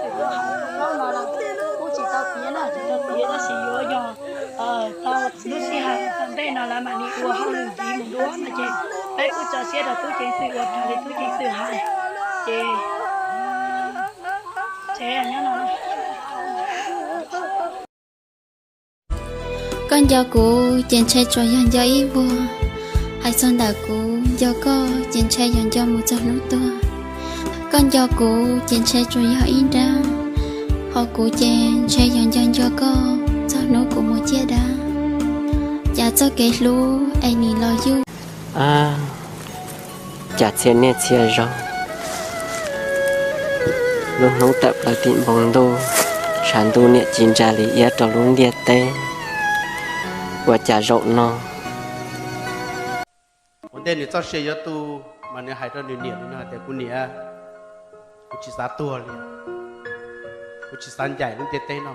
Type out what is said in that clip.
ceev xwm tuaj hais plaub no los kuj tsis tau tiav no, tsis tau tiav tab sis yuav yog tau lub sij hawm tom ntej no lawv mam li ua hauj lwm ntxiv mus dua no ces peb kuj tso siab rau tub ceev xwm ua raws li tub ceev xwm hais. Ces tsev nyob no. Koj nco kuv ces ntshe tsuas yog nco ib vuag, hais txog ntawm kuv nco koj ces ntshe yog nco mus txog hnub tuag. Koj nco kuv ces ntshe tsuas yog ib nrab, ho kuv ces ntshe yog nco nco koj txog hnub kuv mus ciaj dab. Cas txoj kev hlub es nim los yuj Cas txhia niaj txhia zaus, lub hnub tawm plaws tim npoo ntuj, tshav ntuj niam ci ntsa li iab rau lub ntiaj teb, ua cas zaum no. Ua ntej nws txoj sia yuav tu, mas nws hais rau nws niam li no tias, kuv niam, kuv tsis xav tuag li, kuv tsis xav ncaim lub ntiaj teb no.